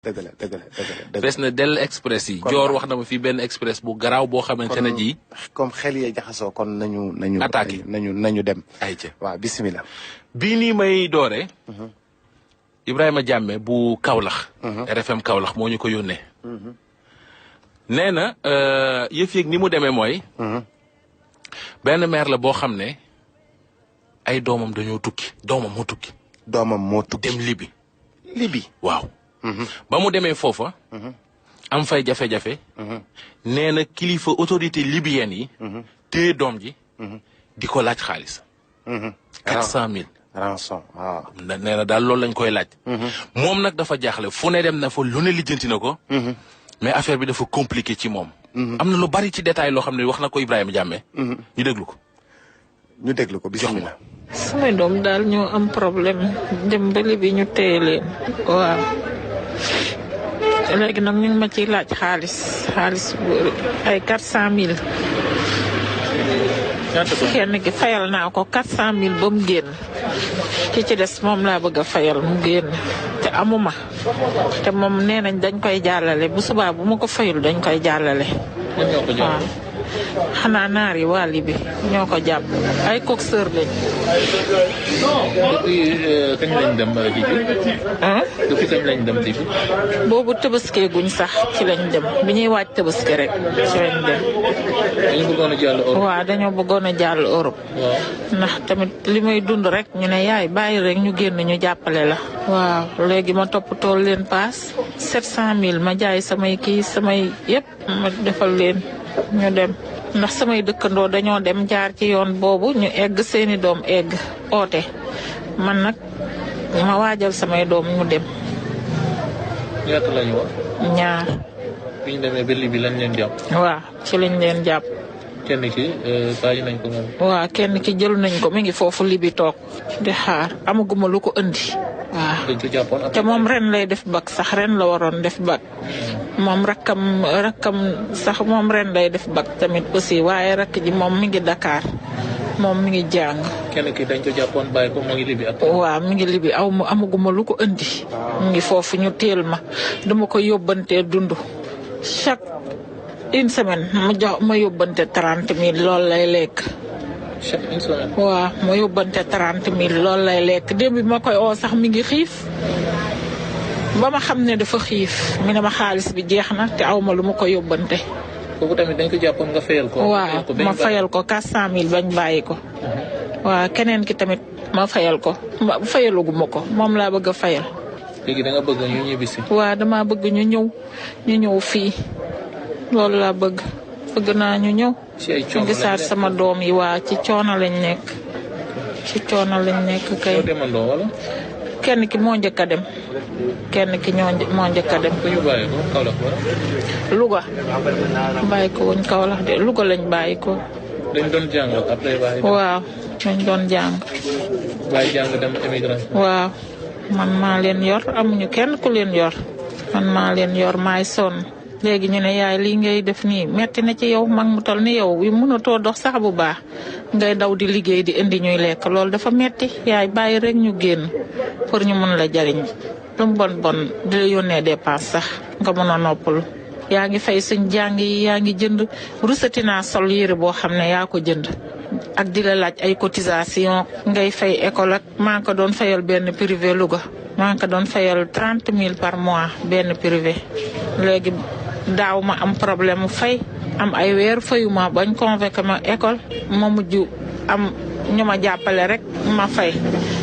dëgg la dëgg la dëgg la. fees na dell express yi. joor wax na ma fii benn express bu garaaw boo xamante ne ji. comme xel yee jaxasoo kon nañu. attaqué nañu dem. ayca waaw bisimilah. bii nii may doore. Ibrahima Diame bu Kaolack. RFM Kaolack moo ñu ko yónnee. nee na yëf yeeg ni mu demee mooy. benn maire la boo xam ne ay doomam dañoo tukki doomam moo tukki. doomam moo tukki dem Libi. Libi waaw. ba mu demee foofa. am fay jafe-jafe. nee na kilifa autorité libyenne yi. téye doom ji. di ko laaj xaalis. 400000. rançon waaw. nee na daal loolu lañ koy laaj. moom nag dafa jaaxle fu ne dem na fa lu ne lijjanti na ko. mais affaire bi dafa compliqué ci moom. am na lu bari ci détail loo xam ne wax na ko Ibrahima Diame. ñu déglu ko. ñu déglu ko bisimilah. samay doom daal ñoo am problème dem ba Libi ñu téye leen. waaw léegi nag ñu ngi ma ciy laaj xaalis bu ay 400000. kenn ki fayal naa ko 400000 ba mu génn ki ci des moom laa bëgg a fayal mu génn te amuma te moom nee nañ dañ koy jàllale bu subaa bu ma ko fayul dañ koy jàllale. waaw xanaa naar yi waa Libi ñoo ko jàpp ay coxeur lañ. depuis kañ lañ dem Libi. depuis kañ lañ dem Libi. boobu tëbaskee guñ sax ci lañ dem bi ñuy waaj tëbaske rek ci lañ dem. dañu bëggoon a jàll Europe. waaw dañoo bëggoon a jàll Europe. ndax tamit li may dund rek ñu ne yaay bàyyi rek ñu génn ñu jàppale la. waaw léegi ma toppatoo leen paas 700000 ma jaay samay yëpp ma defal leen ñu dem. ndax samay dëkkandoo dañoo dem jaar ci yoon boobu ñu egg seeni doom egg oote man nag ma waajal samay doom ñu dem. ñaata lañu wax. ñaar. bi ñu demee ba Libi lañ leen jàpp. waaw ci lañ leen jàpp. kenn ki bàyyi nañ ko moom. waaw kenn ki jël nañ ko mi ngi foofu Libi toog di xaar amaguma lu ko indi. waaw dañ ko jàppoon te moom ren lay def bac sax ren la waroon def bac. moom rakkam sax moom ren lay def bac tamit aussi waaye rakk ji moom mi ngi Dakar moom mi ngi jàng. kenn ki dañ ko jàppoon bàyyi ko moo ngi Libi ak. waaw mi ngi Libi amaguma lu ko indi. mi ngi foofu ñu teel ma dama ko yóbbantee dund chaque une semaine ma yóbbante 30000 loolu lay lekk. chaque une semaine. waaw ma yóbbante 30000 loolu lay lekk démb bi ma koy oo sax mi ngi xiif. ba ma xam ne dafa xiif mi ne ma xaalis bi jeex na te aw ma lu ma ko yóbbante. kooku tamit dañ ko jàppoon nga fayal ko. waaw ma fayal ko 400000 bañ bàyyi ko. waaw keneen ki tamit ma fayal ko fayaluguma ko moom laa bëgg a fayal. léegi da nga bëgg ñu ñibbisi. waaw dama bëgg ñu ñëw fii loolu laa bëgg naa ñu ñëw. ci ay coono gisaat sama doom yi waa ci coono lañ nekk. kay. moo demandoo wala. kenn ki moo njëkk a dem. kenn ki moo njëkk a dem. ku ñu bàyyi ko Kaolack wala. Louga. bàyyi ko wuñ Kaolack de Louga lañ bàyyi ko. dañ doon jàng après bàyyi. waaw dañ doon jàng. bàyyi jàng dem émigrant. waaw man maa leen yor amuñu kenn ku leen yor. man maa leen yor maay sonn. léegi ñu ne yaay lii ngay def nii metti na ci yow mag mu toll ni yow yu mënatoo dox sax bu baax ngay daw di liggéey di indi ñuy lekk loolu dafa metti yaay bàyyi rek ñu génn pour ñu mën la jariñ lu mu bon di la yónnee dépense sax nga mën a noppalu. yaa ngi fay suñ jàng yi yaa ngi jënd rusati naa sol yére boo xam ne yaa ko jënd ak di la laaj ay cotisation ngay fay école ak maa ngi ko doon fayal benn privé Louga maa ngi ko doon fayal 30000 par mois benn privé léegi daaw ma am problème mu fay am ay weer fayuma bañ convoqué ma école ma mujj am ñu ma jàppale rek ma fay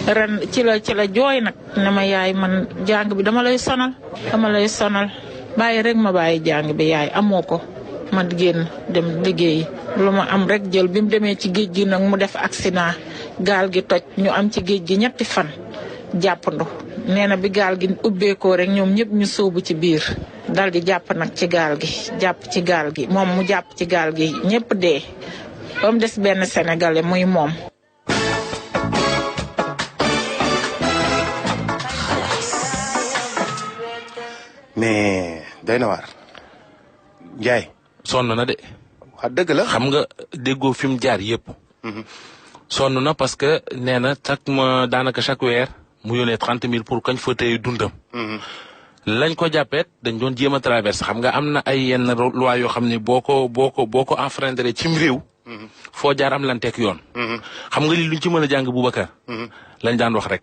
ren ci la jooy nag ne ma yaay man jàng bi dama lay sonal bàyyi rek ma bàyyi jàng bi yaay amoo ko ma génn dem liggéeyi lu ma am rek jël bi mu demee ci géej gi nag mu def accident gaal gi toj ñu am ci géej gi 3 fan jàppandu nee na bi gaal gi ubbeekoo rek ñoom ñëpp ñu sóobu ci biir dal di jàpp nag ci gaal gi moom mu jàpp ci gaal gi ñëpp dee ba mu des benn sénégalais muy moom. mais doy na waar Ndiaye. sonn na de. wax dëgg la xam nga déggoo fi mu jaar yëpp. sonn na parce que nee na daanaka chaque weer mu yónnee 30000 pour kañ fa tey dundam. lañ ko jàppeet dañ doon jéem a traversé xam nga am na ay yenn loi yoo xam ne boo ko enfreindre cim réew. foo jaar am lanteeg yoon. xam nga li luñ ci mën a jàng Boubacar. lañ daan wax rek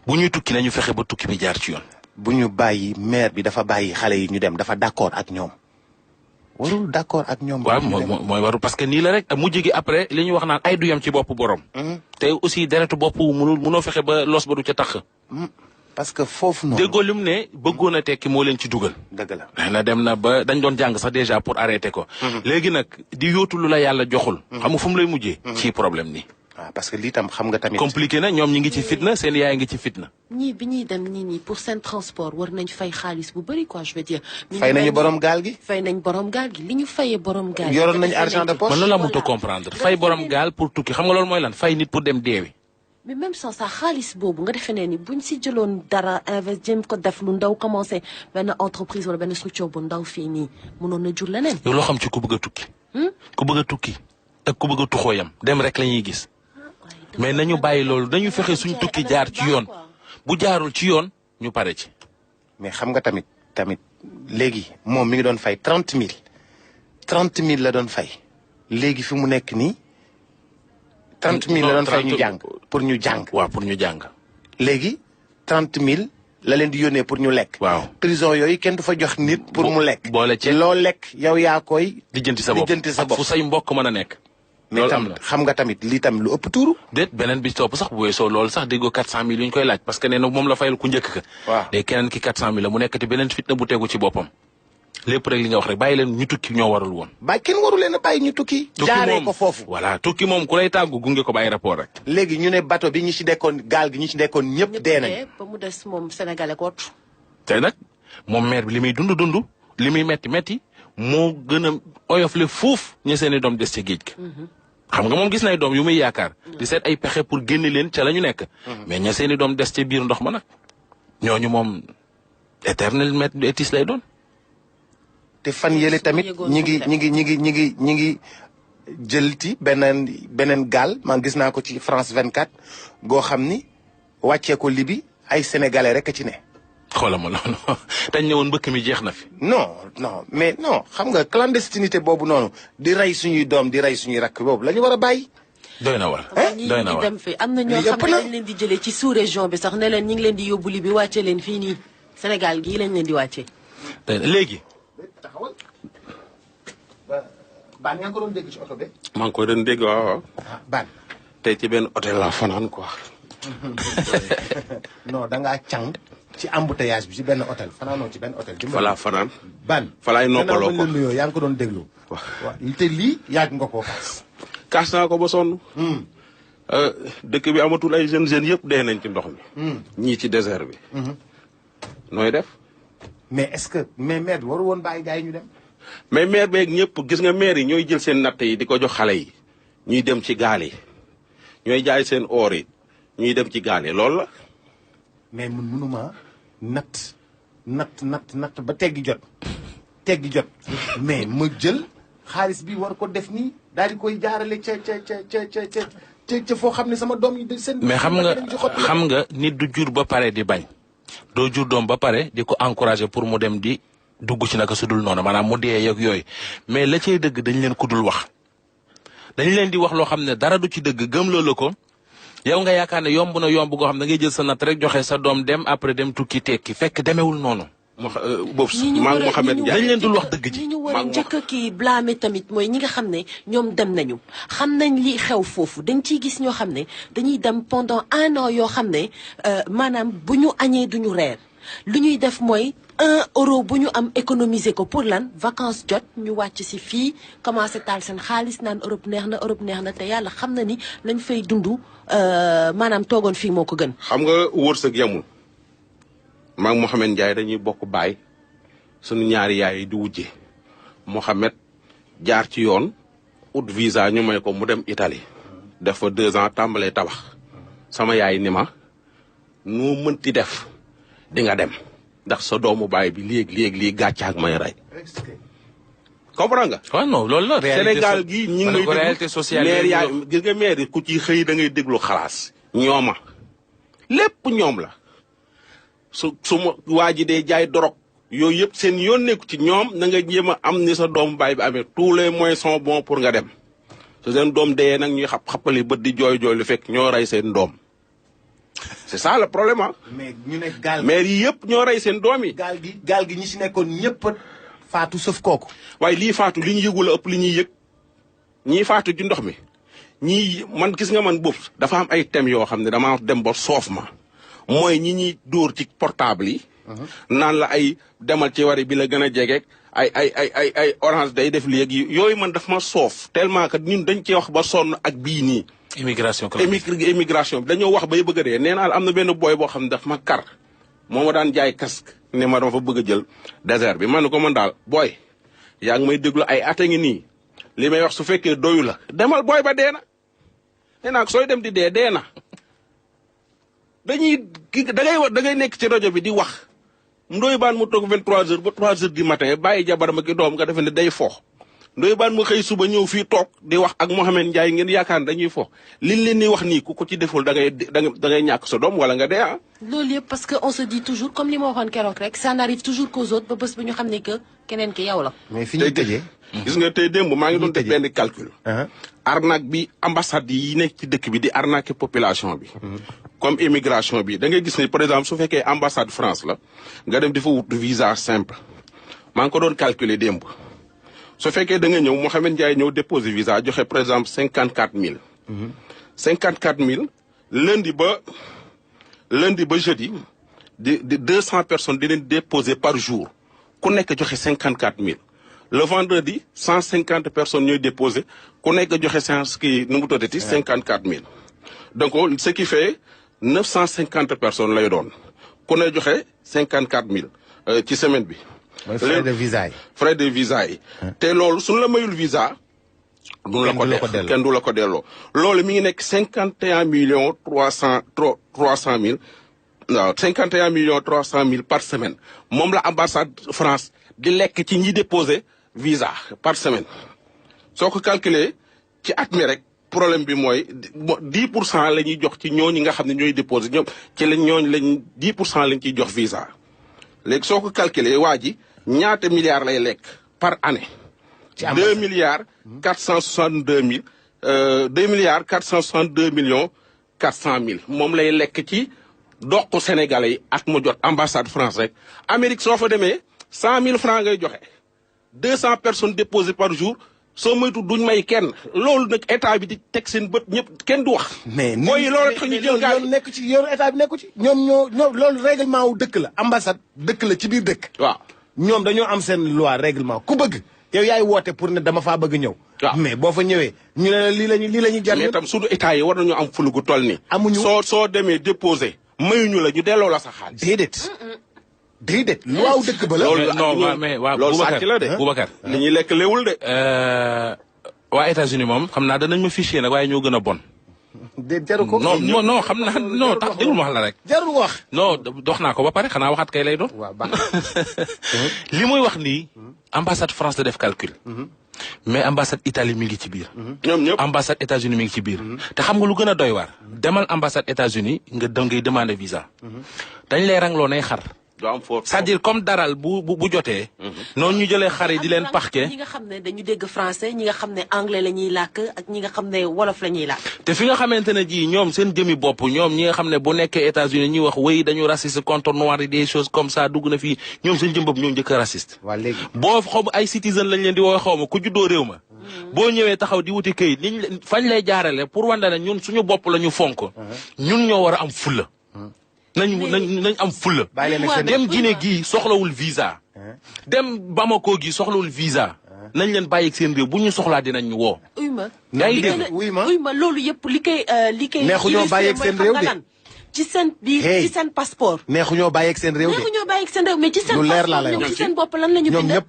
bu ñuy tukki nañu fexe ba tukki bi jaar ci yoon. bu ñu bàyyi maire bi dafa bàyyi xale yi ñu dem dafa d'accord ak ñoom. warul d'accord ak ñoom. waaw mooy waru parce que nii la rek mujj gi après li ñu wax naan ay du yam ci bopp borom. te aussi deretu bopp munoo fexe ba los ba du ca tax. parce que foofu noonu. déggoo lim ne bëggoon a tekki moo leen ci dugal. dëgg la na dem na ba dañ doon jàng sax déjà pour arrêter ko. léegi nag di yóotu lu la yàlla joxul. xam nga fu mu lay mujjee. ci problème nii. waaw parce que lii tam xam nga tamit. compliqué na ñoom ñi ngi ci fitna seen yaay ngi ci fitna. ñii bi ñuy dem nii pour seen transport war nañ fay xaalis bu bëri quoi je veux dire. fay nañu borom gaal gi. fay nañ borom gaal gi li ñu fayee borom gaal gi. yoroon nañu argent de poche. man loolu laa mënut a comprendre fay borom gaal pour tukki xam nga loolu mooy lan fay nit pour dem deewi. mais même sans ça xaalis boobu nga defee ne ni buñ si jëloon dara jëm ko def lu ndaw commencé benn entreprise wala benn structure bu ndaw fii nii mënoon na jur leneen. yow loo xam ci ku bëgg a tukki. ku bëgg a tukki ak ku bëgg a tuxoo yam dem rek la ñuy gis. mais nañu bàyyi loolu dañu fexe suñ tukki jaar ci yoon bu jaarul ci yoon ñu pare ci. mais xam nga tamit léegi moom mi ngi doon fay 30 000 la doon fay léegi fi mu nekk nii 30 000 la doon fay ñu jàng pour ñu jàng. waaw pour ñu jàng. léegi 30 000 la leen di yónnee pour ñu lekk. waaw prison yooyu kenn du fa jox nit pour mu lekk. boole ci loo lekk yow yaa koy. lijjanti sa bopp fu say mbokk mën a nekk. mais tam xam nga tamit lii tam lu ëpp tuuru. déet beneen bi topp sax bu weesoo loolu sax déggoo 400000 yu ñu koy laaj parce que nee na moom la fayal ku njëkk ka. waaw léegi keneen ki 400000 la mu nekkati beneen fitna bu tegu ci boppam. lépp rek li nga wax rek bàyyi leen ñu tukki ñoo warul woon. kenn waru leen a bàyyi ñu tukki. jaaree ko foofu. voilà tukki moom ku lay tàggu gunge ko ba aéroport rek. léegi ñu ne bateau bi ñi ci dekkoon gaal gi ñi ci dekkoon ñëpp dee nañ. ba mu des moom sénégalais kootu. tey nag moom maire bi li muy dund li muy metti moo gën a oyofle fuuf ña seen i doom des ca géej ga. xam nga moom gis nay doom yu muy yaakaar. di seet ay pexe pour génne leen ca la ñu nekk. mais ña seen i doom des ca biir ndox ma nag ñooñu moom éternel maître du étis lay doon. te fan yële tamit ñi ngi jëlti beneen gaal man gis naa ko ci France 24 goo xam ni wàccee ko Libi ay sénégalais rek a ci ne. xoolal ma loolu dañ ne woon mbëkk mi jeex na fi. non mais non xam nga clandestinité boobu noonu di rey suñuy doom di rey suñuy rakk boobu la ñu war a bàyyi. doy na war doy na war dem fi am na ñoo xam ne dañ leen di jëlee ci sous région bi sax ne leen ñi ngi leen di yóbbu Libi wàccee leen fii nii Sénégal gii lañ leen di wàccee. léegi. Baan yaa ngi ko doon dégg ci oto bi. maa ngi koy doon dégg waaw. Baan. tey ci benn hôtel laa fanaan quoi. non da ngaa càng ci embouteillage bi ci benn hôtel fanaanoo ci benn hôtel. fa laa fanaan. Baan. fa laay noppaloo ko nuyoo yaa ngi ko doon déglu. waaw te lii yàgg nga koo kaas. kaas naa ko ba sonn. dëkk bi amatul ay jeunes yëpp dee nañ ci ndox mi. ñii ci désert bi. nooy def. mais est-ce que maire bi waru woon bàyyi gars yi ñu dem. mais maire beeg ñëpp gis nga maire yi ñooy jël seen natt yi di ko jox xale yi ñuy dem ci gaal yi ñooy jaay seen or yi ñuy dem ci gaal yi loolu la. mais mënuma natt ba teggi jot mais ma jël xaalis bi war ko def nii daal di koy jaarale ca foo xam ne sama doom yi seen. mais xam nga nit du jur ba pare di bañ doo jur doom ba pare di ko encourager pour mu dem di. dugg ci naka su dul noonu maanaam mu dee yeeg yooyu mais la cay dëgg dañ leen ko dul wax dañ leen di wax loo xam ne dara du ci dëgg gëm loola ko yow nga yaakaar ne yomb na yomb goo xam ne da ngay jël sa natt rek joxe sa doom dem après dem tukki tekki fekk demewul noonu. boobu maa ngi Mouhamed Ndiaye dañ leen dul wax dëgg ji. ñi ñu war a njëkk kii blâmer tamit mooy ñi nga xam ne ñoom dem nañu xam nañ li xew foofu dañ ciy gis ñoo xam ne dañuy dem pendant 1 an yoo xam ne maanaam bu ñu añee duñu reer lu ñuy def mooy 1 euro bu ñu am économiser ko pour lan vacances jot ñu wàcc si fii commencé taal seen xaalis naan Europe neex na te yàlla xam na ni lañ fay dund maanaam toogoon fii moo ko gën. xam nga wërsëg yamul maa ngi Mouhamed Ndiaye dañuy bokk baay sunu ñaari yaay yi di wujje Mouhamed jaar ci yoon ut visa ñu may ko mu dem Italie def fa 2 ans tàmbalee tabax sama yaay ni ma noo mënti def di nga dem. ndax sa doomu baay bi léegi lii gàccaak may rey. comprends nga. waaw non loolu la. Sénégal gi ñu ngi may déglu réalité sociale maire yaay gis nga maire yi ku ci xëy da ngay déglu xalaas. ñooma lépp ñoom la su ma waa ji dee jaay dorog yooyu yëpp seen yoon nekku ci ñoom na nga jéem a am ni sa doom baay bi amee tous les moyens sont bons pour nga dem su seen doom dee nag ñuy xappali bët di jooy lu fekk ñoo rey seen doom c'est ça le problème ah. mais ñu ne gaal mais yi yëpp ñoo rey seen doom yi. gaal gi ñi si nekkoon ñëpp faatu sëf kooku. waaye lii faatu li ñu yëgul ëpp li ñuy yëg ñii faatu ci ndox mi ñii man gis nga man boobu dafa am ay thèmes yoo xam ne damaa dem ba soof ma mooy ñi ñuy dóor ci portable yi. naan la ay demal ci wari bi la gën a jegeeg ay orange day def léegi yooyu man daf ma soof tellement que ñun dañ cee wax ba sonn ak bii nii. immigration immigration bi dañoo wax bay bëgg a dee nee naa am na benn boy boo xam ne daf ma kar moo ma daan jaay casque ne ma dafa bëgg a jël désert bi man ne ko man daal booy yaa ngi may déglu ay at a ngi nii li may wax su fekkee doyu la demal booy ba dee na nee naa sooy dem di dee na dañuy da ngay nekk ci rajo bi di wax ndoy baan mu toog 23h ba 3h du matin bàyyi jabaram ak doom nga defe ne day fo ndoy baan mu xëy suba ñëw fii toog di wax ak Mohamed Ndiaye ngeen yaakaar ne dañuy fo liñ leen di wax nii ku ko ci deful da ngay ñàkk sa doom wala nga dee ah. loolu yëpp parce que on se dit toujours comme li ma waxoon keroog rek ça n'arrive toujours qu'aux autres ba bés bu ñu xam ne que keneen ki yow la. mais fi ñu tëjee. gis nga tey démb maa ngi doon def benn calcul. arnaque bi ambassade yi nekk ci dëkk bi di arnaquer population bi. comme immigration bi da ngay gis ne par exemple su fekkee ambassade France la nga dem di fa wut visa simple maa ngi ko doon calculer démb. su fekkee da nga ñëw Mouhamed Ndiaye ñëw déposer visa joxe par exemple 54000. 54000 lundi ba jeudi di 200 personnes di leen déposer par jour ku nekk joxe 54000. le vendredi 150 personnes ñooy déposer ku nekk joxe séance kii nu mu tuddati 54000. donc ce qui fait 950 personnes lay doon ku ne joxe 54000 ci semaine bi. mooy frais de visa yi. frais de visa yi. te loolu suñu la mayul visa. duñu la ko delloo kenn du la ko delloo. loolu mi ngi nekk 51 millions 300 mille. waaw 51 millions 300 mille par semaine moom la ambassade France di lekk ci ñi déposé visa par semaine. soo ko calculé ci at mi rek problème bi mooy 10% la ñuy jox ci ñooñu nga xam ne ñooy déposé ñoom ci lañ ñooñu lañ 10% lañ ciy jox visa. léegi soo ko calculé waa ji ñaata milliards lay lekk par année. ci 2 milliards 462 mille 2 milliards 462 millions 400 mille moom lay lekk ci doq Sénégalais yi at mu jot ambassade France rek. Amérique soo fa demee 100 000 francs ngay joxe 200 personnes déposées par jour soo moytu duñ may kenn loolu nag état bi di teg seen bët ñëpp kenn du wax. mais mooy loolu tax ñu jël gaal nekk ci yoonu état bi nekku ci. ñoom loolu règlement wu dëkk la. ambassade dëkk la ci biir dëkk. waaw ñoom dañoo am seen loi règlement ku bëgg yow yaay woote pour ne dama faa bëgg ñëw. waaw mais boo fa ñëwee ñu ne la lii la ñuy jar. mais itam suñu état yi war nañu am fulu gu toll nii. amuñu soo demee déposé mayuñu la ñu delloo la sa xaalis. déedéet loi wu dëkk ba la. loolu non mais waaw loolu sàcc la de. Boubacar li ñuy lekk léwul de. waa États-Unis moom xam naa danañ ma fichier nag waaye ñoo gën a bon. jaru ko. non xam naa non tax déglu ma wax la rek. jarul wax. non dox naa ko ba pare xanaa waxaat kay lay doon. waaw baax li muy wax nii. ambassade France la def calcul. mais ambassade Italie mi ngi ci biir. ñoom ñëpp ambassade États-Unis mi ngi ci biir. te xam nga lu gën a doy waar. demal ambassade États-Unis nga ngay demander visa. dañ lay rangloo nay xar. du am foofu c'est-à-dire comme daral bu jotee. noonu ñu jëlee xar yi di leen paxke. ñi nga xam ne dañu dégg français ñi nga xam ne anglais la ñuy làkk ak ñi nga xam ne wolof la ñuy làkk. te fi nga xamante ne ji ñoom seen jëmi bopp ñoom ñi nga xam ne bu nekkee États-Unis ñuy wax wéy dañu raciste contre noir yi des choses comme ça dugg na fii ñoom seen jëm bopp ñoo njëkk a raciste. waa léegi boo xaw ma ay citizen lañ leen di woo xaw ma ku juddoo réew ma. boo ñëwee taxaw di wuti këyit liñ fañ lay jaarale pour wanda ne ñun suñu bopp la ñu fonk. ñun ñoo war a am fulla. nañ am fulla. dem Guinée gii soxlawul visa. dem Bamako gii soxlawul visa. nañ leen bàyyi ak seen réew bu ñu soxlaa dinañ ñu woo. uy ma yaa ngi dégg uy ma loolu yëpp li koy neexuñoo bàyyi ak seen réew de. ci seen biir ci seen passeport. neexuñoo bàyyi ak seen réew de. neexuñoo bàyyi ak seen réew mais ci seen lu leer laa lay passeport wax ñoom ci seen bopp lan la ñu bind. ñoom ñëpp.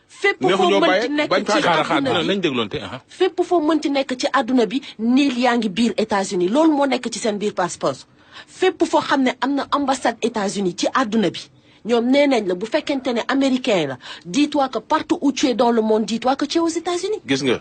fépp foo mënti nekk ci àdduna bi nañ dégloonte fépp foo mënti nekk ci àdduna bi niil yaa ngi biir États-Unis loolu moo nekk ci seen biir passeport. fépp foo xam ne am na ambassade États-Unis ci àdduna bi ñoom nee nañ la bu fekkente ne américain la dis-toi que partout où tu es dans le monde dis-toi que tu es aux États-Unis. gis nga.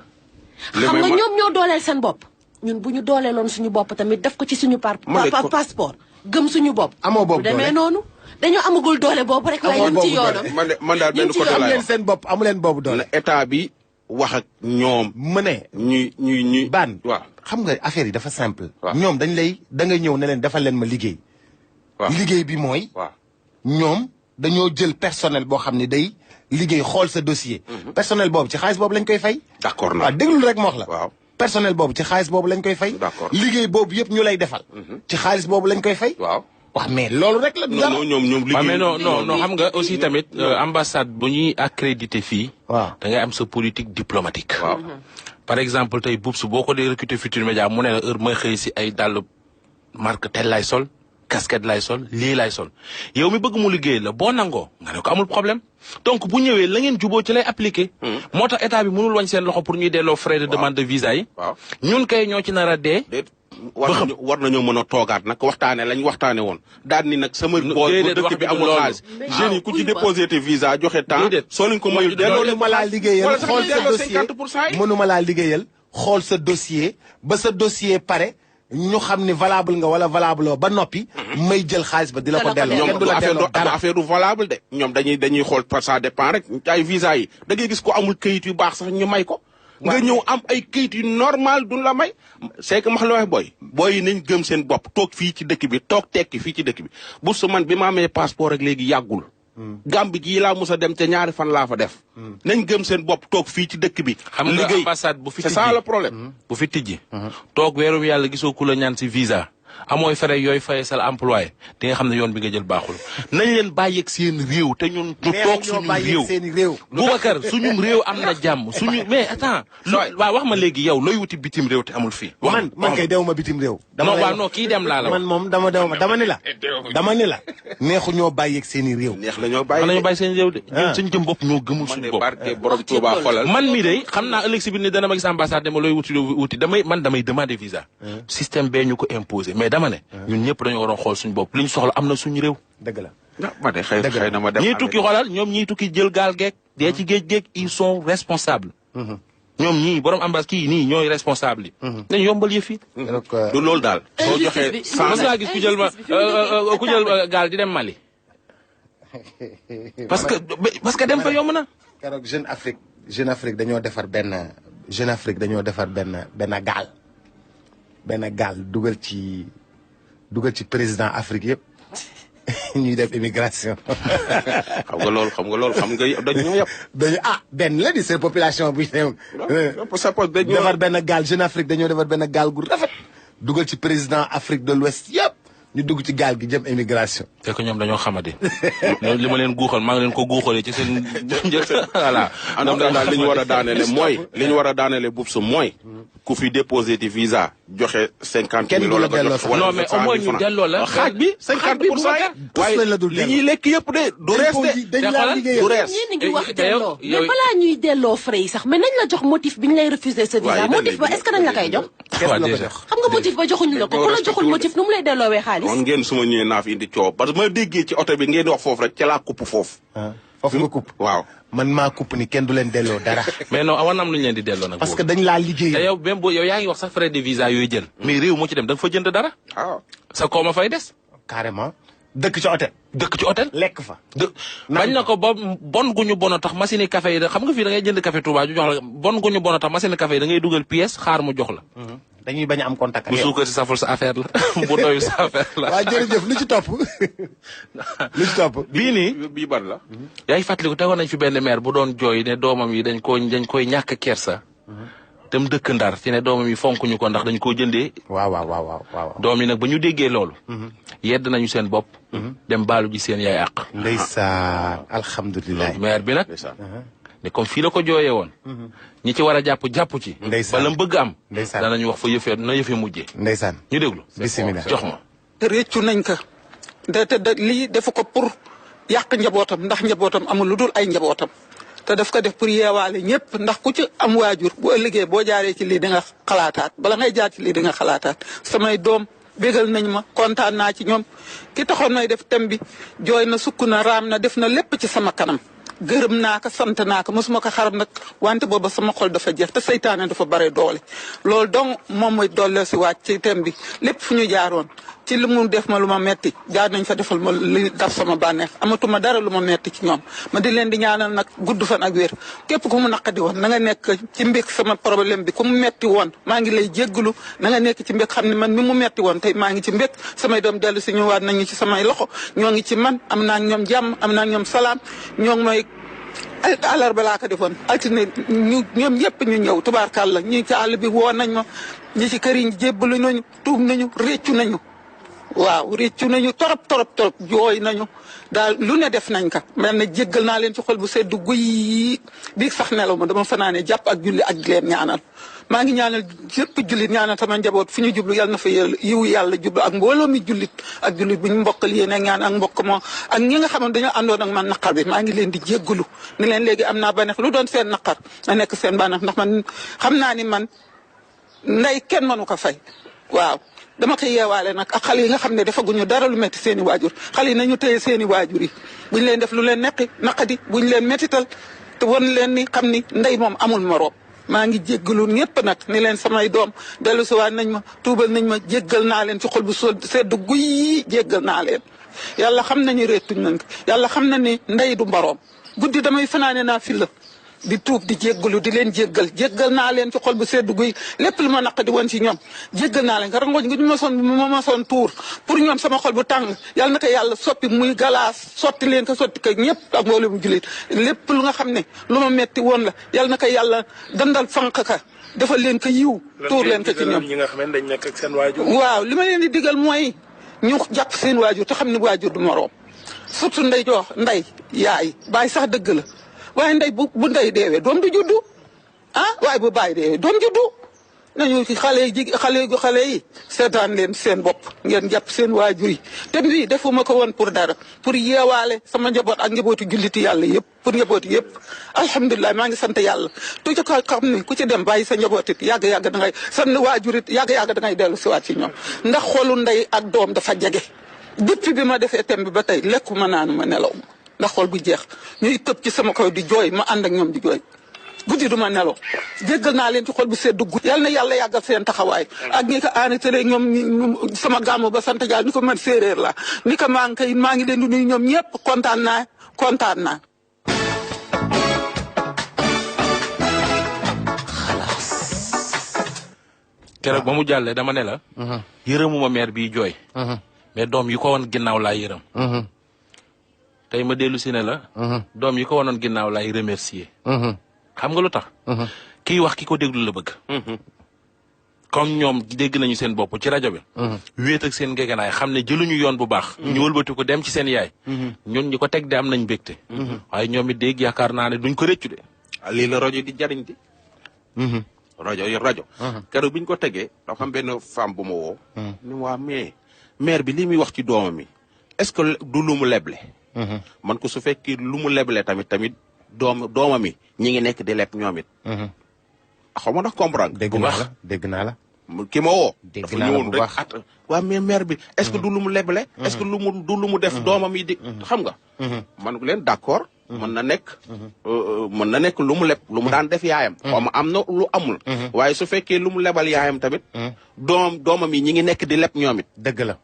xam nga ñoom ñoo dooleel seen bopp. ñun bu ñu dooleeloon suñu bopp tamit def ko ci suñu passeport gëm suñu bopp. amoo bopp bu demee noonu. dañoo amagul doole boobu rek waaye ñu ngi ci yoonam. man daal benn côté laay wax seen bopp amu leen boobu doole. état bi wax ak ñoom. mu ne. ñuy baan. waaw xam nga affaire yi dafa simple. waaw ñoom dañ lay da nga ñëw ne leen defal leen ma liggéey. waaw liggéey bi mooy. waaw ñoom dañoo jël personnel boo xam ne day liggéey xool sa dossier. personnel boobu ci xaalis boobu lañ koy fay. d'accord na waaw déglul rek ma wax la. waaw personnel boobu ci xaalis boobu lañ koy fay. d'accord liggéey boobu yëpp ñu lay defal. ci xaalis boobu lañ koy fay. waaw. waaw mais loolu rek la. non ñoom liggéey mais non xam nga aussi tamit ambassade bu ñuy accrédité fii. waaw da ngay am sa politique diplomatique. waaw par exemple tey Boubs boo ko dee recruter Futurs Médias mu ne la heure may xëy si ay dàll marque tel lay sol casquette lay sol lii lay sol yow mi bëgg mu liggéey la boo nangoo nga ne ko amul problème donc bu ñëwee la ngeen juboo ci lay appliqué. moo tax état bi mënul wañ seen loxo pour ñuy delloo frais de demande de visa yi. waaw ñun kay ñoo ci nar a dee. war nañoo mën a toogaat nag waxtaane lañ waxtaane woon daal ni nag sama bool bu dëkk bi amul xaalis jeunes yi ku ci déposé te visa joxe temps soo leen ko mayul delloo leen mënuma laa liggéeyal xool sa dossier 50% mënuma laa liggéeyal xool sa dossier ba sa dossier pare ñu xam ni valable nga wala valable ba noppi may jël xaalis ba di la ko delloo kenn du la delloo dara affaire du valable de ñoom dañuy xool ça dépend rek ay visa yi da ngay gis ko amul këyit yu baax sax ñu may ko nga ñëw am ay këyit yu normal duñ la may c'est que max la wax booy yi nañ gëm seen bopp toog fii ci dëkk bi toog tekki fii ci dëkk bi bu su man bi ma amee passeport rek léegi yàggul Gambie gii laa mos a dem te ñaari fan laa fa def nañ gëm seen bopp toog fii ci dëkk bi xam nga ambassade bu fi c'est ça le problème bu fi tijji toog weerum yàlla gisoo ku la ñaan si visa amooy frais yooyu fayee sal employé di nga xam ne yoon bi nga jël baaxul nañ leen bàyyeeg seen réew te ñun ñu toog suñu réew Boubacar suñu réew am na jàmm suñu mais attends waaw wax ma léegi yow looy wuti bitim réew te amul fii man kay dew ma bitim réew non waaw non kii dem laa la man moom dama ni la neexu ñoo bàyyeeg seen i réew neex la ñoo bàyyi seen réew de ñun suñu jëm bopp ñoo gëmul suñu bopp borom Touba xolal man mi de xam naa ëllëg si biir ni dana ma gis ambassade dama looy wuti damay demander visa système bee ñu ko imposer mais dama ne ñun ñëpp dañoo waroon xool suñu bopp li ñu soxla am na suñu réew. dëgg la. ma de xëy na ma dem ñii tukki xoolal ñoom ñii tukki jël gaal geek dee ci géej geek ils sont responsables. ñoom ñii borom ambassade kii nii ñooy responsable yi. nañ yombal yëf yi. du loolu daal. soo joxee mos ngaa gis ku jël gaal di dem Mali. parce que dem fa yomb na. keroog Jeune Afrique dañoo defar benn gaal. benn gaal dugal ci président Afrique yëpp ñuy def immigration. xam nga dañoo yëpp. benn la di seen population bu ñu defar benn gaal Jeune Afrique dañoo defar benn gaal gu rafet. dugal ci président Afrique de l'Ouest yëpp ñu dugg ci gaal gi jëm immigration. c'est que ñoom dañoo xamadi. li ma leen guuxal maa ngi leen ko guuxalee ci seen voilà. ñoom daal li ñu war a daanele mooy. li ñu war a daanele Boubs mooy. ku fi déposé di visa joxe 50 000 wala nga joxe non mais au moins ñu delloo la xaaj bi 50%. waaye li ñuy lekk yëpp de du rees de. du rees ñi ngi wax delloo mais balaa ñuy delloo frais yi sax mais nañ la jox motif bi ñu lay refuser sa visa motif ba est-ce que dañ la koy jox. xam nga motif ba joxuñu la ko ku la joxul motif nu mu lay delloowee xaalis. kon ngeen suma ñëwee naa fi indi coow parce que ma déggee ci oto bi ngeen wax foofu rek ca laa kupp foofu. foofu nga kupp waaw. man maa kupp ni kenn du leen delloo dara. mais non war na am lu ñu leen di delloo nag. parce que dañ laa liggéey. te yow même yow yaa ngi wax sax frais de visa yooyu jël. mais réew moo ci dem da nga fa jënd dara. waaw sa kooma fay des. carrément. dëkk ci hôtel. lekk fa. bañ na ko ba bon gu ñu bon a tax machine café yi xam nga fii da ngay jënd café Touba ju jox la bon gu ñu bon a tax machine café yi da ngay dugal pièce xaar mu jox la. dañuy bañ a am contact ak yow bu suukar si saful sa affaire la bu doyul sa affaire la. waaw jërëjëf lu ci topp. bii nii bii ban la. yaa ngi fàttaliku tegoon nañ fi benn maire bu doon jooy ne doomam yi dañ koy ñàkk kersa. dem dëkk Ndar ci ne doomam yi fonkuñu ko ndax dañ koo jëndee. waaw. doom yi nag ba ñu déggee loolu. yedd nañu seen bopp. dem baalu ji seen yaay àq. ndeysaan alhamdulilah. maire bi nag. ne comme fii la ko jooyee woon. ñi ci war a jàpp ci. ndeysaan bala mu bëgg am. ndeysaan danañu wax fa yëfee mujjee. ndeysaan ñu déglu. bisimilah jox ma. réccu nañ ko te lii defu ko pour yàq njabootam ndax njabootam amul lu dul ay njabootam te daf ko def pour yeewaale ñëpp ndax ku ci am waajur bu ëllëgee boo jaaree ci lii di nga xalaataat bala ngay jaar ci lii di nga xalaataat samay doom bégal nañ ma kontaan naa ci ñoom ki taxoon may def thème bi jooy na sukk na raam na def na lépp ci sama kanam gërëm naa ko sant naa ko mosuma ko xarab nag wante booba sama xol dafa jeex te seytaane dafa bare doole loolu donc moom mooy doole si waat ci thème bi lépp fu ñu jaaroon ci li mu def ma lu ma metti jaar nañ fa defal ma li daf sama bànneex amatuma dara lu ma metti ci ñoom ma di leen di ñaanal nag gudd fan ak wér képp ku mu naqadi woon na nga nekk ci mbég sama problème bi ku mu metti woon maa ngi lay jéggalu na nga nekk ci mbég xam ne man mi mu metti woon tey maa ngi ci mbég samay doom dellu si ñëwaat nañu ci samay loxo ñoo ngi ci man am naa ñoom jàmm am naa ñoom salaam ñoo ngi may àllarba laa ko defoon altine ñoom ñëpp ñu ñëw tubaarkàlla ñi ci àll bi woo nañ ma ñi ci kër yi jébbalu nañu tuub nañu réccu nañu waaw réccu nañu torop jooy nañu daal lu ne def nañ ko mel na jéggal naa leen ci xol bu seddu guy bi sax nelaw ma dama fanaane jàpp ak julli ak leen ñaanal maa ngi ñaanal yëpp jullit ñaanal sama njaboot fu ñu jublu yàlla na fa yiw yàlla jublu ak mbooloo mi jullit ak jullit bu ñu mbokkal yéen ak ñaan ak mbokk moo ak ñi nga xam ne dañoo àndoon ak man naqar bi maa ngi leen di jéggalu ni leen léegi am naa baneex lu doon seen naqar na nekk seen baneex ndax man xam naa ni man ndey kenn mënu ko fay waaw dama koy yeewaale nag ak xale yi nga xam ne defaguñu dara lu metti seen i waajur xale yi nañu téye seen i waajur yi buñ leen def lu leen neqi naqadi buñ leen mettital te won leen ni xam ni ndey moom amul moroom maa ngi jéggalu ñëpp nag ni leen samay doom dellu si waat nañ ma tuubal nañ ma jéggal naa leen ci xol bu seddu guy jéggal naa leen yàlla xam nañu réetuñ nañ ko yàlla xam na ni ndey du mbaroom guddi damay fanaane naa fi la di tuub di jéggalu di leen jéggal naa leen ci xol bu seddu guy lépp lu ma naqadi woon ci ñoom jéggal naa leen ka rangooñ nga ñu ma soon tuur pour ñoom sama xol bu tàng yàlla na ko yàlla soppi muy galaas sotti leen ko sotti ko ñëpp ak mbooloo mu jullit lépp lu nga xam ne lu ma metti woon la yàlla na ko yàlla dandal fanq ka defal leen ko yiw tuur leen ko ci ñoom ñi nga xam ne dañ nekk ak seen waajur waaw li ma leen di digal mooy ñu jàpp seen waajur te xam ne waajur du moroom surtout ndey jox ndey yaay bàyyi sax dëgg la waaye ndey bu ndey deewee doom du juddu waaye bu bàyyi deewee doom juddu nañu ci xale yi seetaan leen seen bopp ngeen jàpp seen waajur yi te bii defuma ko woon pour dara pour yeewaale sama njaboot ak njabootu julliti yàlla yëpp pour njaboot yëpp alhamdulilah maa ngi sant yàlla tu ci ko xam ni ku ci dem bàyyi sa njaboot it yàgg-yàgg da ngay san waajur it yàgg-yàgg da ngay dellu siwaat ci ñoom ndax xolu ndey ak doom dafa jege depuis bi ma defee thème bi ba tey lekkuma naanuma nelaw ndax xol bu jeex ñuy tëb ci sama kaw di jooy ma ànd ak ñoom di jooy guddi du ma nelaw jéggal naa leen ci xol bu seddu guddi yàlla na yàlla yàggal seen taxawaay ak ñi ko enregistré ñoom sama gàmmu ba sant Diall ni ko man séeréer la ni ko maa ngi leen di nuyu ñoom ñëpp kontaan naa keroog ba mu jàllee dama ne la yërëmuma mère bi jooy mais doom yi ko woon ginnaaw laa yërëm tey ma dellu si ne la doom yi ko wonoon ginnaaw laay remercier xam nga lu tax kiy wax ki ko déglu la bëgg comme ñoom dégg nañu seen bopp ci rajo bi wéet ak seen ngeganaay xam ne jëluñu yoon bu baax ñu wëlbati ko dem ci seen yaay ñun ñi ko teg de am nañ mbégte waaye ñoom it dégg yaakaar naa ne duñ ko rëccu de lii la rajo di jariñ di rajo keroog bi ñu ko tegee dafa xam benn femme bu ma woo ni waa mais mère bi li muy wax ci doomam mi est-ce que du lu mu leble man ko su fekkee lu mu leble tamit doomam mi ñi ngi nekk di leb ñoom it xaw ma ndax comprendre dégg naa la ki ma woo dafa ñëwoon rek waa mais mère bi est-ce que du lu mu leble est-ce que du lu mu def doomam yi di xam nga man leen d'accord mën na nekk lu mu leb lu mu daan def yaayam xaw ma am na lu amul waaye su fekkee lu mu lebal yaayam tamit doomam yi ñi ngi nekk di leb ñoom it dëgg la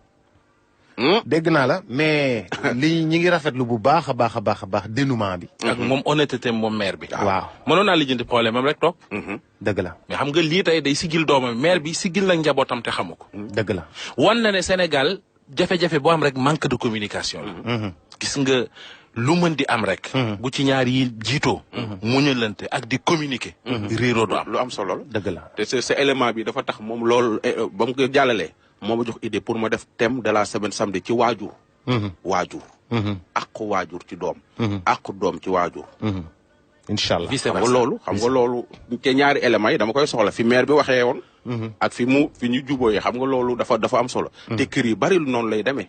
dégg naa la mais li ñi ngi rafetlu bu baax a baax dénouement bi ak moom honnêteté moom mère bi waaw mënoon naa lijjanti problème am rek toog dëgg la mais xam nga lii tey day sigil doomam mère bi sigil nag njabootam te xamu ko dëgg la wan na ne Sénégal jafe-jafe boo am rek manque de communication la gis nga lu mën di am rek bu ci ñaar yi jiitoo muñalante ak di communiquer réeroo du am lu am solo la dëgg la te ce élément bi dafa tax moom loolu ba mu ko jàllalee moo ma jox idée pour ma def thème de la semaine samedi ci waajur àqu waajur ci doom àqu doom ci waajur incha allah xam nga loolu te ñaari éléments yi dama koy soxla fi maire bi waxee woon ak fi ñu jubóoyee xam nga loolu dafa am solo te kër yi bari lu noonu lay demee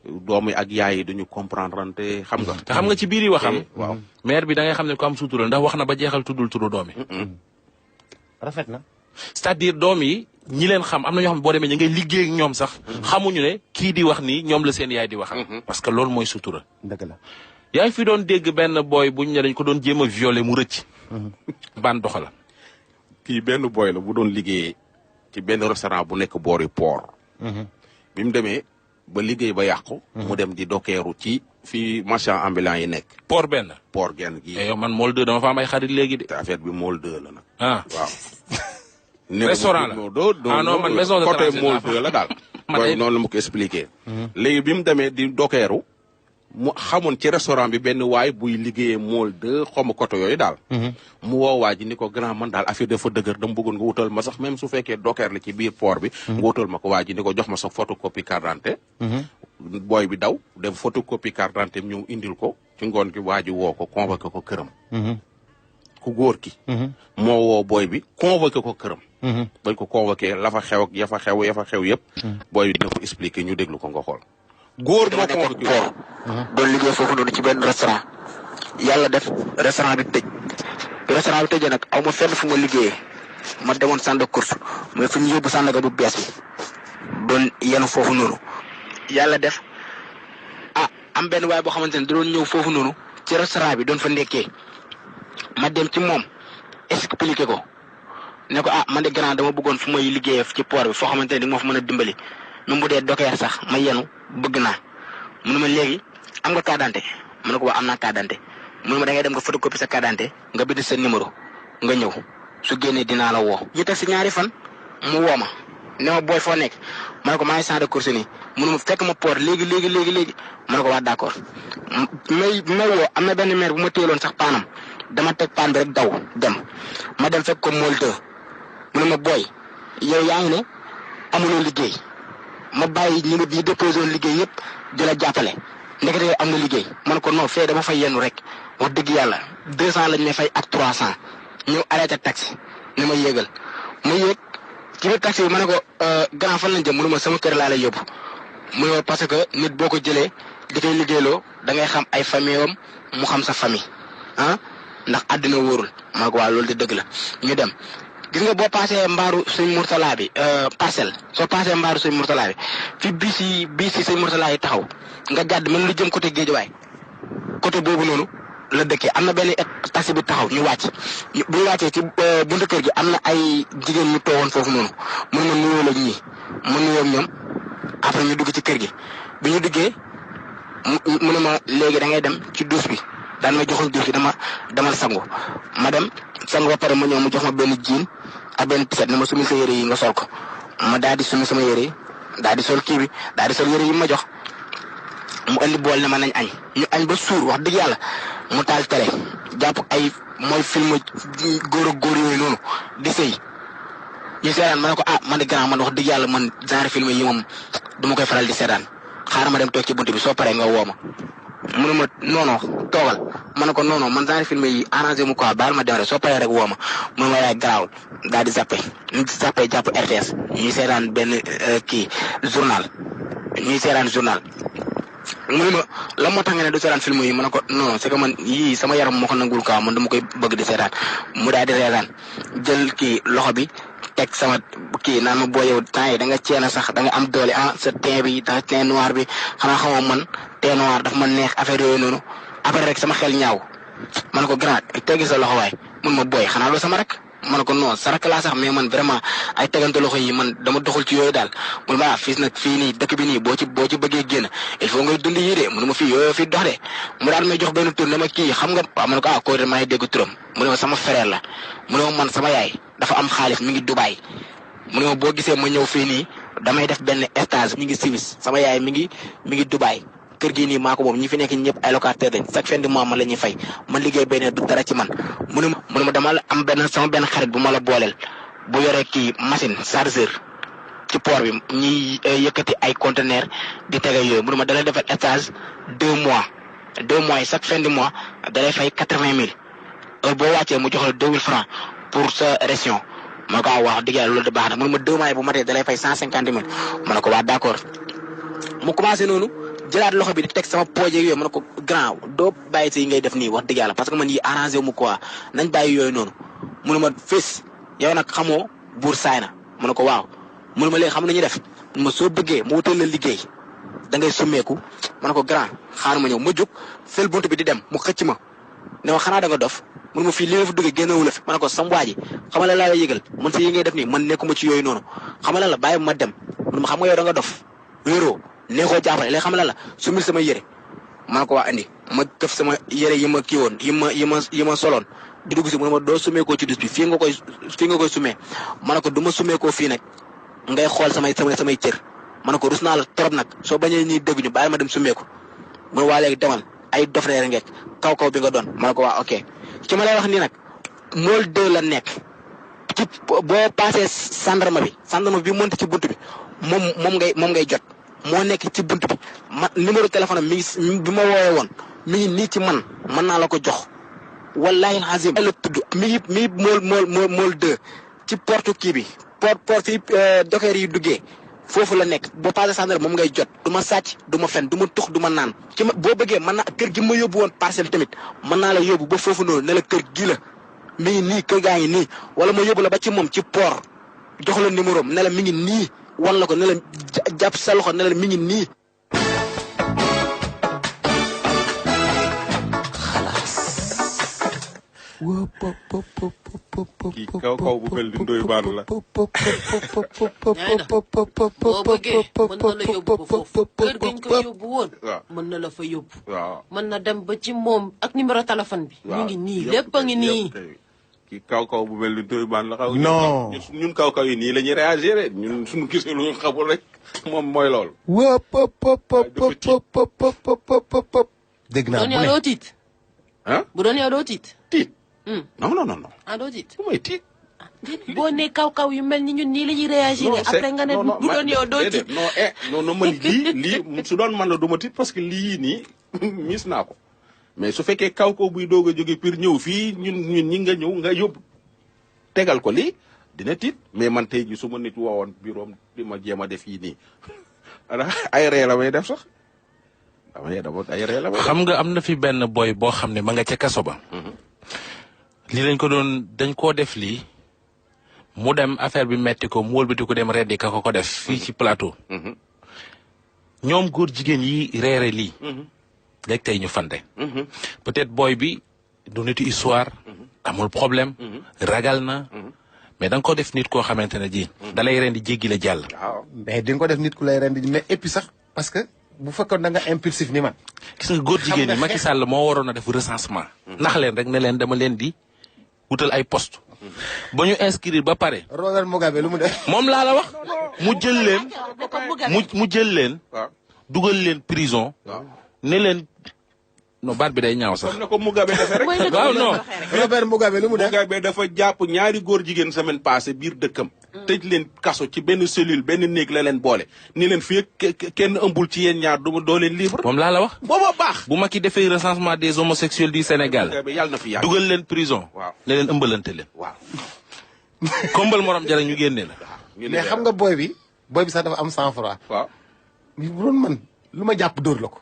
doom yi ak yaay yi duñu comprendre te xam nga te xam nga ci biir yi waxam waaw maire bi da ngay xam ne ko am sutura ndax wax na ba jeexal tuddul turu doom yi rafet na c'est-à-dire doom yi ñi leen xam am na ñoo xam ne boo demee ñu ngay liggéey ak ñoom sax xamuñu ne kii di wax nii ñoom la seen yaay di waxal parce que loolu mooy sutura dëgg la yaa ngi fi doon dégg benn booy buñ ne dañ ko doon jéem a violer mu rëcc ban doxala kii benn booy la bu doon liggéeyee ci benn restaurant bu nekk boori port bi mu demee ba liggéey ba yàqu. mu dem di dokeeru ci fi marchand ambulant yi nekk. port benn. port genn gi. yow man Môle 2 dama fa am ay xarit léegi de. te affaire bi Môle 2 la nag. ah waaw. restaurant la non man maison de côté transit Môle 2 la daal. mooy noonu la ma ko expliqué. léegi bi mu demee di dokeeru mu xamoon ci restaurant bi benn waay buy liggéeyee Môle 2 xaw ma côté yooyu daal. mu woo waa ji ni ko grand man daal affaire dafa dëgër dama bëggoon nga wutal ma sax même su fekkee dokeer la ci biir port bi. nga wutal ma ko waa ji ni ko jox ma sa photocopie carte d'identité. booy bi daw dem photocopie carte d'identité ñëw indil ko ci ngoon gi waa ji woo ko convoqué ko këram. ku góor ki. moo woo booy bi convoqué ko këram. bañ ko convoqué la fa xew ak ya fa xew yëpp. booy bi dina ko expliqué ñu déglu ko nga xool. góor moo convoqué ko. doon liggéey foofu noonu ci benn restaurant. yàlla def restaurant bi tëj. restaurant bi tëjee nag aw ma fenn fu ma liggéeyee. ma demoon centre de course mais fu ñu yóbbu Sandaga bu bees bi. doon yenu foofu noonu. yàlla def am benn waay boo xamante ne da doon ñëw foofu noonu ci restaurant bi doon fa ndekkee ma dem ci moom expliqué ko ne ko man de grand dama bëggoon fu may liggéeyee ci port bi foo xamante ne di ma fa mën a dimbali même bu dee dokeer sax ma yenu bëgg naa mu ne ma léegi am nga carte d'identité mu ne ko am naa carte d'identité mu ne ma da ngay dem nga photocopie sa carte d'identité nga bind sa numéro nga ñëw su génnee dinaa la woo. ñu teg si ñaari fan mu woo ma ne ma booy foo nekk ma ne ko maa ngi centre de course nii mu ne ma fekk ma port léegi ma ne ko waa d'accord may woo am na benn maire bu ma téyeloon sax paanam dama teg paan bi rek daw dem ma dem fekk ko Môle 2 mu ne ma booy yow yaa ngi ne amuloo liggéey ma bàyyi ñi nga déposé woon liggéey yëpp di la jàppale ndekete yow am nga liggéey ma ne ko non fee dama fay yennu rek wax dëgg yàlla 200 lañ may fay ak 300 ñëw arrêté taxi ne ma yéegal ma yéeg ci biir taxi bi ma ne ko grand fan lañ jëm mu ne ma sama kër laa lay yóbbu mu ne ma parce que nit boo ko jëlee di koy liggéeyloo da ngay xam ay famille am mu xam sa famille ndax àddina wóorul ma ne ko waa loolu de dëgg la ñu dem. gis nga boo paasee mbaaru sëñ Mourtala bi parcelle soo paasee mbaaru sëñ Mourtala bi fi bis yi sëñ Mourtala yi taxaw nga jàdd mën lu jëm côté Guédiawaye côté boobu noonu la dëkkee am na benn taxi bi taxaw ñu wàcc bu ñu wàccee ci buntu kër gi am na ay jigéen ñu toogoon foofu noonu mën ma nuyoo la ñii ma nuyoo ñoom après ñu dugg ci kër gi bi ñu duggee mu ne ma léegi da ngay dem ci douche bi daan ma joxoon douche bi demal sangu ma dem sangu ba pare ma ñëw mu jox ma benn jean ak benn tiset ne ma sumi sa yére yi nga sol ko ma daal di sumi sama yére yi daal di sol kii bi daal di sol yére yi ma jox mu andi bool ne ma nañ añ ñu añ ba suur wax dëgg yàlla mu taal télé jàpp ay mooy film góor ak góor yooyu noonu di sëy ñu seetaan ma ne ko man de grand man wax dëgg yàlla man genre film yi moom duma koy faral di seetaan xaaral ma dem toog ci buntu bi soo paree nga woo ma mu ne ma non toogal ma ne ko non man genre film yi arrangé mu quoi baal ma dem rek soo paree rek woo ma mu ne ma yaay garaawul daal di zappé ñu zappé jàpp RTS ñuy seetaan benn journal mu ne ma la moo tax nga ne du seetaan film yi ma ne ko non c'est que man yii sama yaram moo ko nangul quoi man dama koy bëgg di seetaan mu daal di reetaan jël loxo bi teg sama naan ma boo yow temps yi da nga ceena sax da nga am doole sa teint bi da teint noir bi xanaa xamoo man teint noir daf ma neex affaire yooyu noonu après rek sama xel ñaaw ma ne ko grand teggi sa loxo waay mun ma booy xanaa loolu sama rek ma ne ko non sa rek laa sax mais man vraiment ay tegante loxo yi man dama doxul ci yooyu daal mun ma fii nag fii nii dëkk bi nii boo ci bëggee génn il faut ngay dund yii de mun ma fii yooyu fii dox de mu daal may jox benn tur ne ma kii xam nga waaw ma ne ko koo de maa ngi dégg turam mu ne ma sama frère la mu ne ma man sama yaay dafa am xaalis mi ngi Dubaï mu ne ma boo gisee ma ñëw fii nii damay def benn stage mi ngi Suisse sama yaay mi ngi Dubaï kër gii nii maa ko moom ñi fi nekk ñëpp ay locataire lañ chaque fin de mois man la ñuy fay man liggéey benn du dara ci man mu ne ma dama la am sama benn xarit bu ma la booleel bu yore machine chargeur ci port bi ñuy yëkkati ay conteneur di tege yooyu mu ne ma dalay defal stage 2 mois yi chaque fin de mois dalay fay 80 000 heure boo wàccee mu jox la 2 000 francs pour sa ration ma ko wax dëgg yàlla loolu de baax na mu ne ma 2 mois yi bu matee dalay fay 150 000 ma ne ko waa d'accord mu commencé noonu jëlaat loxo bi di teg sama poche yooyu ma ne ko grand doo bàyyi si yi ngay def nii wax dëgg yàlla parce que man yi arrangé wu mu quoi nañ bàyyi yooyu noonu mu ne ma fés yow nag xamoo buur saay na ma ne ko waaw mu ne ma léegi xam nañu def ma soo bëggee mu wutal la liggéey da ngay summeeku ma ne ko grand xaaral ma ñëw ma jóg fël buntu bi di dem mu xëcc ma ne ma xanaa da nga dof mu ne ma fii li nga fa duggee génnewu la fi ma ne ko sam waa ji xam nga la yëgal man si yi ngay def nii man nekkuma ci yooyu noonu xam nga la bàyyi ma dem mu ne ma xam nga yow da nga dof wéeroo nee koo jàppale léegi xam la sumil sama yére maa ko waa andi ma def sama yére yi ma kii woon yi ma soloon di dugg si mu ne ma doo sumee koo ci dus bi fii nga koy sumee ma ne ko du ma sumee koo fii nag ngay xool samay cër ma ne ko rus naa la trop nag soo bañee ñuy dégg ñu bàyyi ma dem sumee ko mu ne waa léegi demal ay dof reer ngeek kaw bi nga doon ma ne ko waa ok ci ma lay wax nii nag mool 2 la nekk ci boo passé gendarme bi monte ci bunt bi moom ngay jot moo nekk ci bunt bi numéro téléphone mi ngi bi ma woowee woon mi ngi nii ci man mën naa la ko jox wallahi azim la tudd mi ngi mool 2 ci porte kii bi port fi dokeer yi duggee foofu la nekk boo passé gendarme moom ngay jot du ma sàcc du ma fen du ma tux du ma naan ci ma boo bëggee mën naa kër gi ma yóbbu woon parcelle tamit mën naa la yóbbu ba foofu noonu ne la kër gi la mi ngi nii kër gaa ngi nii wala ma yóbbu la ba ci moom ci port jox la numéro ne la mi ngi nii wan la ko ne la jàpp sa loxo ne la mi ngi nii. kii kaw bu mel ni Ndoye Bane la. boo bëggee mën na la yóbbu ba foofu kër gi ñu ko yóbbu woon. mën na la fa yóbbu. waaw mën na dem ba ci moom ak numéro téléphone bi. ñu ngi nii lépp a ngi nii. kii kaw bu mel ni Ndoye Bane la. non ñun kaw yi nii la ñuy réagir ñun suñu gisee lu ñu xamul rek moom mooy loolu. dégg naa bu doon yow doo tiit. ah bu doon yow doo tiit. tiit. non. ah doo tiit. fu may tiit. boo nee kaw yu mel ni ñun nii la ñuy réagir. après nga ne bu doon yow doo tiit. non man lii su doon man la du ma tiit parce que lii nii mis naa ko mais su fekkee kaw buy doog a jóge Pire ñëw fii ñun ñi nga ñëw nga yóbbu tegal ko lii dina tiit mais man tey ji su ma nit woowoon biroom di ma jéem a def yii nii ay ree la may def sax ay ree la may def. xam nga am na fi benn boy boo xam ne ma nga ca kaso ba. lii dañ koo def lii mu dem affaire bi metti ko mu wëlbati ko dem reddi ka ko def fii ci plateau. ñoom góor jigéen yi reere lii. léegi tey ñu fande. peut-être boy bi du nitu histoire. amul problème. ragal na. mais da nga ko def nit koo xamante ne ji. da lay rendi jéggi la jàll. waaw mais di nga ko def nit ku lay rendi mais et puis sax parce que bu fekkoon da nga impulsif ni man. gis nga góor jigéen ñi Macky Sall moo waroon a def recensement. nax leen rek ne leen dama leen di wutal ay poste ba ñu inscrire ba pare. Robert Mugabe lu mu def. moom laa la wax mu jël leen. mu jël leen. dugal leen prison. ne leen non baat bi day ñaaw sax. comme ne ko Mugabe defee rek. waaw non. Robert Mugabe lu mu def. Mugabe dafa jàpp ñaari góor jigéen semaine passée biir dëkkam. tëj leen kaso ci benn cellule benn néeg la leen boole. ni leen fii kenn ëmbul ci yéen ñaar doo leen libre. moom laa la wax. booba baax. bu Macky defee recensement des homosexuels du Sénégal. yàlla na fi yàgg. dugal leen prison. waaw ne leen ëmbalante leen. waaw. kombal morom jara ñu génne la. mais xam nga boy bi sax dafa am sang-froid. waaw. bu doon man lu ma jàpp dóor la ko.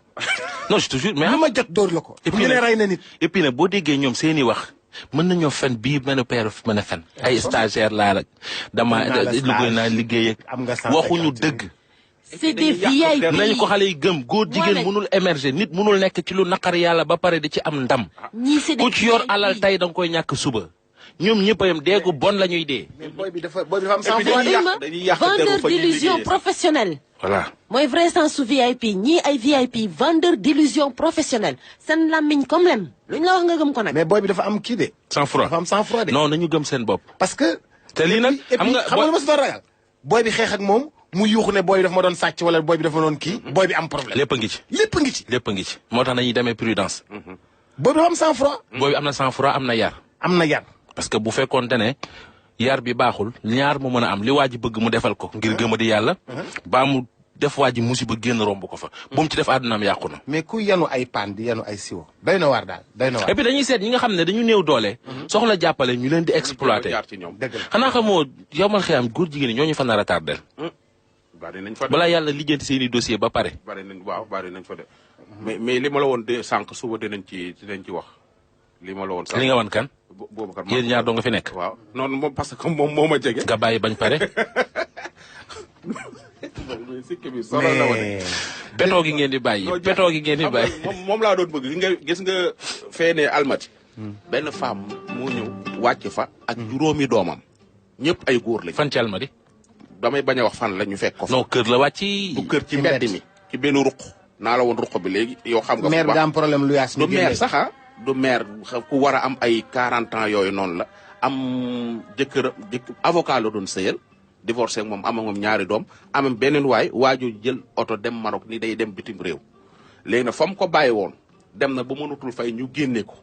non je te jure mais lu ma jot dóor la ko. et puis bu ñu rey na nit. et puis nag boo déggee ñoom seeni wax mën nañoo fen bii mën a peer mën a fen. ay stagiaire laa rek. liggéey naa liggéey ak. am nga waxuñu dëgg. c'est des VIP. nañu ko xale yi gëm góor jigéen mënul émerger nit mënul nekk ci lu naqar yàlla ba pare di ci am ndam. ñii c'est des ku ci yor alal tey da nga koy ñàkk suba. ñoom ñëpp a yem deegu bon la ñuy dee. mais boy bi dafa am sang dañuy yàq vendeur d'illusion professionnelle. voilà. mooy vrai sens su VIP ñii ay VIP vendeur d'illusion professionnelle seen làmmiñ comme lem luñ la wax nga gëm ko nag. mais boy bi dafa am kii de. sang-froid dafa am sang-froid de. non nañu gëm seen bopp. parce que. te lii nag xam nga lu ma si doon ragal. boy bi xeex ak moom mu yuuxu ne boy bi dafa ma doon sàcc wala boy bi dafa ma doon kii. boy bi am problème. lépp a ngi ci. lépp a ngi ci. lépp a ngi ci moo tax nañuy demee prudence. boy bi dafa am sang-froid. boy bi am na sang-froid am na yar. am na yar. parce que bu fekkoonte ne yar bi baaxul ñaar mu mën a am li waa ji bëgg mu defal ko ngir gëm a di yàlla. baa mu def waa ji musiba génn romb ko fa. bu mu ci def àddunaam yàqu na. mais ku yanu ay paan di yanu ay siwo. doy na waar daal doy na waar. et puis dañuy seet ñi nga xam ne dañu néew doole. soxla jàppale ñu leen di exploiter. dëgg la xanaa xamoo yomal xëyam góor jigéen ñi ñoo ñu fa nar a tardel. bari nañ fa de. balaa yàlla lijjanti seen i dossier ba pare. bari nañ fa de. mais li ma la woon de sànq suba dinañ ci wax. li ma la woon sànq li nga wan kan. boobu kan yéen ñaar doo nga fi nekk. waaw non moom parce que moom moo ma jege. nga bàyyi bañ pare. mais. petoo gi ngeen di bàyyi. petoo gi ngeen di bàyyi. moom laa doon bëgg gis nga feene almati. benn femme moo ñëw wàcc fa ak juróomi doomam. ñëpp ay góor lañ. fan ci Almadi. damay bañ a wax fan la ñu fekk ko fa. non kër la wàcc. du kër ci mbedd mi ci benn ruq. naa la woon ruq bi léegi yow xam nga. maire bi am problème lu yaas. du maire sax ah du maire ku war a am ay 40 ans yooyu noonu la am jëkkër avocat la doon sëyal divorcé ak moom am moom ñaari doom amam beneen waaju jël oto dem Maroc ni day dem bitim réew léegi nag fa mu ko bàyyi woon dem na ba mënatul fay ñu génne ko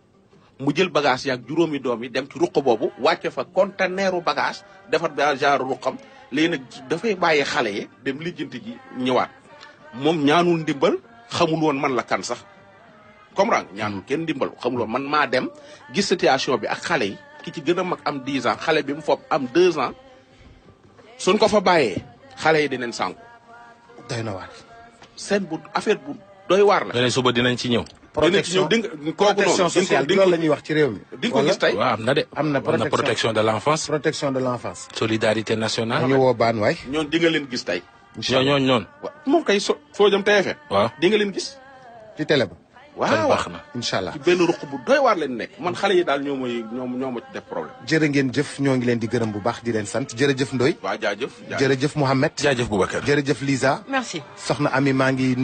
mu jël bagage yaag juróomi doom yi dem ci ruq boobu wàcce fa conteneeru bagage defar ba genre ruqam léegi nag dafay bàyyi xale yi dem lijjanti ji ñëwaat moom ñaanul ndimbal xamul woon man la kan sax comprendre ñaanul kenn ndimbal xamul woon man maa dem gis situation bi ak xale yi ki ci gën a mag am 10 ans xale bi mu fopp am 2 ans suñ ko fa bàyyee xale yi dinañ sànku. doy na waar. seen bu affaire bu doy waar la. beneen suba dinañ ci ñëw. protection protection sociale loolu la ñuy wax ci réew mi. di nga ko gis tey waaw am na de. am na protection de l'enfance. protection de l'enfance. solidarité nationale. ñu woo baan waay. ñoon di nga leen gis tey. ñooñu. waaw moom kay foo jëm TFM. waaw di nga leen gis. ci télé ba. waaw baax na incha allah ci benn ruq bu doy waar leen nekk man xale yi daal ñoo ma ci def problème. jërë ngeen jëf ñoo ngi leen di gërëm bu baax di leen sant jërëjëf Ndoye. waaw jaajëf jërëjëf Mouhamed. jaajëf Boubacar. jërëjëf Lisa. merci. soxna Ami maa ngi nuyu